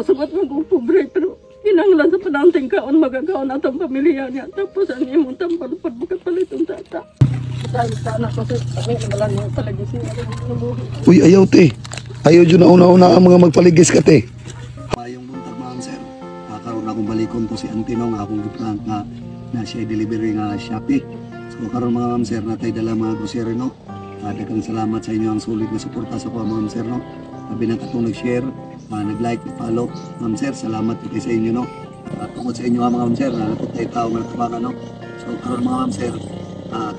Sabat mo kong pobre, pero kinahanglan sa pananting kaon magagaon atong pamilya niya. Tapos ang imong tambal pagbukat palit ang tata. Sana ko sir, kami wala niyo talaga siya. Uy, ayaw te. Ayaw dyan na una-una ang mga magpaligis ka te. Mayong buntag, ma'am sir. Karon akong balikon to si Antino nga akong giprank nga na siya delivery nga Shopee. So karon, mga ma'am sir, natay dala mga grocery, no. Daghang salamat sa inyo ang sulit na suporta sa ko, ma'am sir, no. Labi na katong nag-share, nag-like, nag-follow. Ma'am sir, salamat kay sa inyo, no. Tungod sa inyo mga ma'am sir, nalapot tayo tao nga natabangan, no. So karon, mga ma'am sir,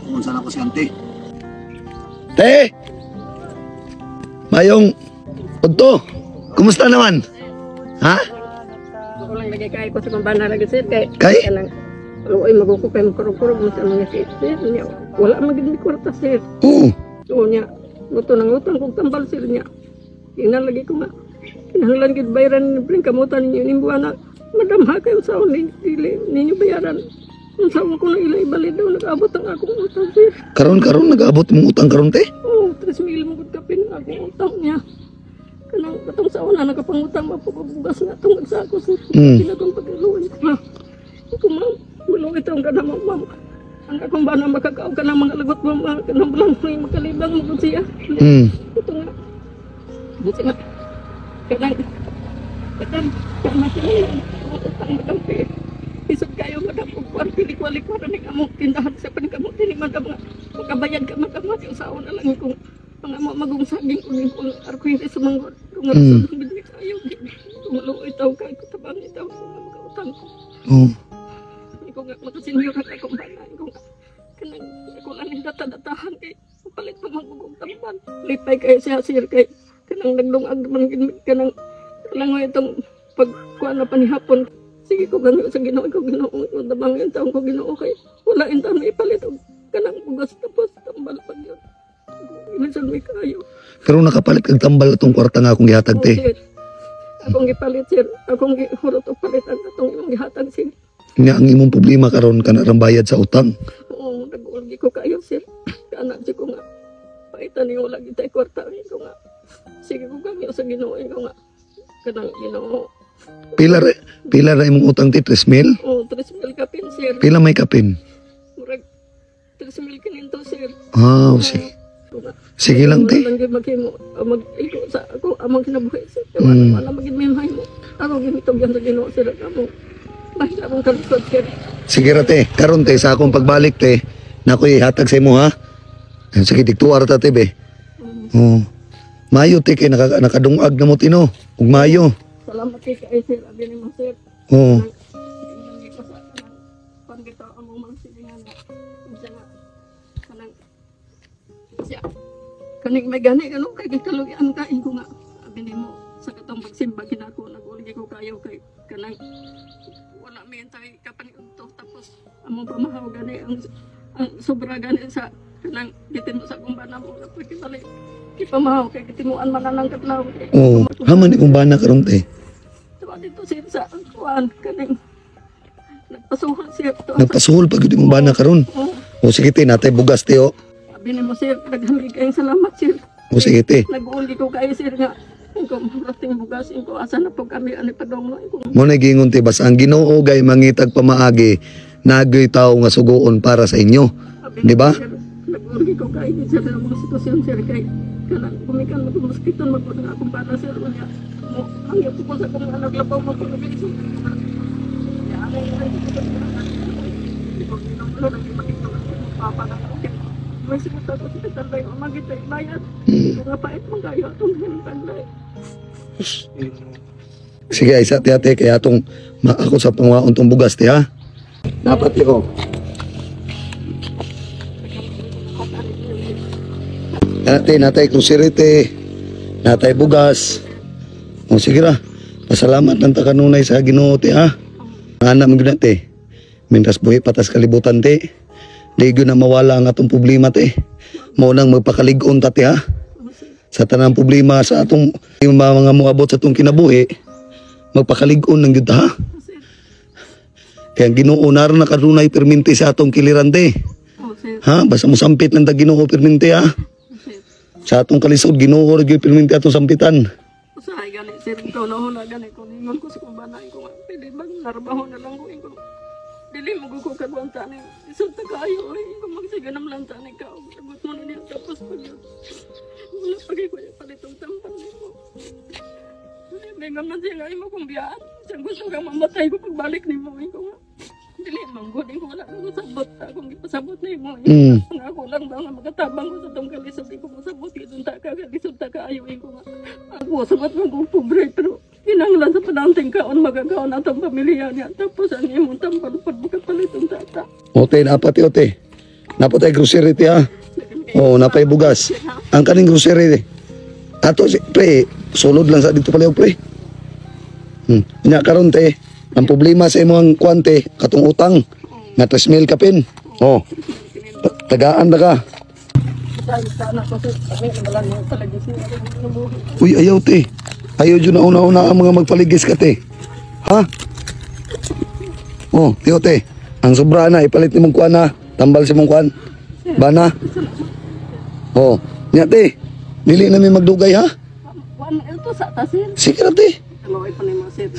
tungod sana ko si Ante. Te! Mayong, Udto, kumusta naman? Ha? Ako lang lagi kay ko sa kumbana lagi sir kay Kay? Kanang luoy maguko kay makurog-kurog mo sa mga sir sir niya. Wala man gid mi kwarta, sir. Oo. So niya, luto nang utang kong tambal, sir, niya. Tingnan lagi ko nga. Kinahanglan gid bayaran ni bring kamutan ninyo ning buwana. Madam ha kayo sa ni dili ninyo bayaran. Unsa man ko na ila ibalid daw nag-abot ang akong utang, sir. Karon karon nag-abot mong utang karon, te? Oh, 3 mil mo gud kapin akong utang niya. Kanang katong sa una nakapangutang mapubugas nga tong nagsako, sir. Pinagong pagluoy ko, ma'am. Ko, ma'am, maluoy taong ka na, ma'am. Ma'am. Ang akong bana makakaw ka ng mga lagot mo, ma'am. Kanang lang may makalibang mo gud siya. Ito nga. Buti nga. Kanang kanang kanang kanang utang madam eh. Isod kayo, madam, og kwan pilikwa-likwa ra ni among tindahan sa paningkamot ni madam nga makabayad ka madam nga sa na lang kung mga mo magong saging uling kung arko sa manggod kung nga sa bigli kayo kung luoy taw kay ko tabang itaw kung nga makautang ko. Oo. Ikaw nga makasenyor ang akong bana ko nga kanang ako lang ning data-datahan kay palit pa magugong tambal. Lipay kay siya, sir, kay kanang nagdungag man gid kanang kanang itong pagkuan na panihapon. Sige ko gano sa Ginoo ko, Ginoo ko tabang yung taong ko, Ginoo, kay wala in taon ipalit og kanang bugas tapos tambal pa gyud. Minsan may kayo. Pero nakapalit kag tambal atong kwarta nga akong gihatag, Oo, te. sir. Akong gipalit, sir. Akong gihurot og palit ang atong imong gihatag, sir. Nga ang imong problema karon kana rang bayad sa utang. Oo, nag-ulgi ko kayo, sir. Anak siya ko nga. Paitan niyo lagi tayo kwarta ko nga. Sige ko kami sa Ginoo ko nga. Kanang Ginoo. Pila ra imong utang, te, 3 mil? Oo, 3 mil kapin, sir. Pila may kapin? Murag 3,500, sir. Ah, oh, sige. Ko nga. Sige lang, te. Wala lang gyud maghimo mag igo sa ako among kinabuhi, sir. Wala wala magid may mahimo. Ako gimitog yan sa Ginoo, sir, amo. Basta akong kalisod, sir. Sige ra, te. Karon, te, sa akong pagbalik, te, nakoy hatag sa imo, ha. Sige, diktuar ta, te, be. Oo. Mayo, te, kay nakadungag na mo tino. Ug mayo. Salamat kay kay sir. Abi nimo, sir. Oo. Hindi ko sa kanang bitaw among mga silingan nga unsa nga kanang siya kaning may gani ano kay gikaluyan ka ko nga abi nimo sa katong pagsimba kinako nagulgi ko kayo kay kanang wala may tay kapan udto tapos among pamahaw gani ang sobra gani sa kanang gitin mo sa akong bana mo na pwede balik kipamahaw kay gitimuan man lang katlaw kay Oo. Haman imong bana karon, te? Tuwa dito, sir, sa kuan kaning nagpasuhol, sir to. Nagpasuhol pa gyud imong bana karon. Oo. O sige, te, natay bugas, te, oh. Sabi nimo, sir, daghan kayong salamat, sir. O sige, te. Nag-uuli ko kayo, sir, nga ko marating bugas ko asa na po kami ani padong no ko. Mo na giingon, te, basta ang Ginoo gay mangitag pamaagi, nagoy tao nga sugoon para sa inyo. Sabi Di ba? nimo, sir, nag-uuli ko kayo, sir, sa mga sitwasyon, sir, kay kanang gumikan mo moskiton mag nga akong bana, sir, unya mo ang yapo ko sa akong anak labaw mo ko nabili sa ya ano papa na may simutan ko sa tanday o magita bayad ko nga pait man kayo atong hintanday. Sige, ay sa te, ate, kaya atong ako sa pangwaon tong bugas, te, ha. Dapat ko. Ate, natay grocery, te. Natay bugas. O sige ra. Pasalamat lang ta kanunay sa Ginoo, te, ha. Anak mo gyud na, te. Mientras buhi patas kalibutan, te. Di gyud na mawala ang atong problema, te. Mao nang magpakalig-on ta, te, ha. Sa tanang problema sa atong mga moabot sa atong kinabuhi, magpakalig-on lang gyud ta, ha. Sir. Kaya ang Ginoo naron na kanunay perminti sa atong kiliran, te. Oh, sir. Ha, basta mosampit lang ta Ginoo perminti, ha. Sir. Sa atong kalisod, Ginoo ra gyud perminti atong sampitan. Usahay gani. Sir, ikaw na huna gani ko ningon ko sa kong bana ko nga pwede bang narbaho na lang ko ko. Dili mo ko kagwanta ni. Isod ta kayo oy ko magsiga nam lang ta ni ka. Sagot mo na niya tapos pag yun. Wala pa kay kuya palitong tampal nimo. May man siya nga imo kong biyaan. Siya gusto kang mamatay ko pagbalik nimo ko nga. Dili man gud ko wala ko sabot akong gipasabot nimo. Nga ako lang ba nga makatabang ko sa tong kalisod ko masabot gid ta ka kalisod ta kaayo ko nga. Ako sabot man ko pobre pero kinahanglan sa pananting kaon magagaon atong pamilya niya tapos ang imong tampal pud palit ang tata. Ote, napati ote. Napatay grocery te ha. Oh, napay bugas. Ang kaning grocery te. Ato si pre, sulod lang sa dito pala pre. Nya karon te, ang problema sa imong kuan te, katong utang nga 3,000 kapin. Oh. Tagaan na ka. Uy, ayaw te. Ayaw dyan na una-una ang mga magpaligis ka te. Ha? Oh, tiyo te. Ang sobra na, ipalit ni mong kuan na. Tambal si mong kuan. Bana. Oh, nya te. Dili na mi magdugay ha. Kuan ito sa tasil. Sige na te. Tuloy pa nimo sir.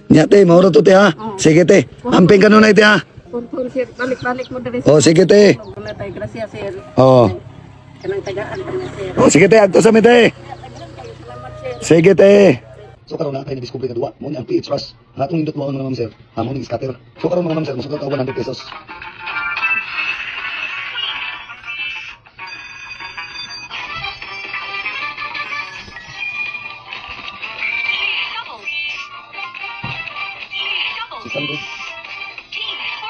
Nya te, maura to te ha. Sige te. Amping ka nunay te ha. Kun sir, balik-balik mo diri. Oh, sige te. Wala tay grasya sir. Oh. Kanang tagaan pa niya sir. Oh, sige te, agto sa mi te. Salamat sir. Sige te. So karon na tayo na-discover nga duwa, mo ni ang PH Rush. Ang atong nindot mga ma'am sir, amo ni scatter. So karon mga ma'am sir, mosugal ka 100 pesos. $600.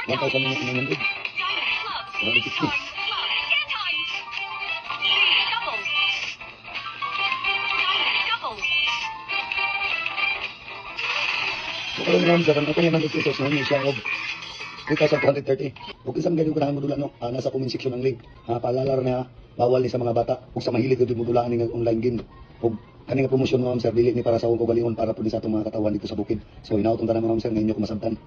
1,900. 160. So karon mga ma'am sir, ang atong 100 pesos na siya og 3,230. Ug isang ganyan ko na modula no, nasa comment section ang link. Paalala ra na bawal ni sa mga bata ug sa mahilig gyud modulaan ning online game. Ug kani nga promosyon mga ma'am sir dili ni para sa akong kaugalingon, para pud ni sa atong mga katawan dito sa bukid. So hinaot tanan mga ma'am sir nga inyo ko masabtan.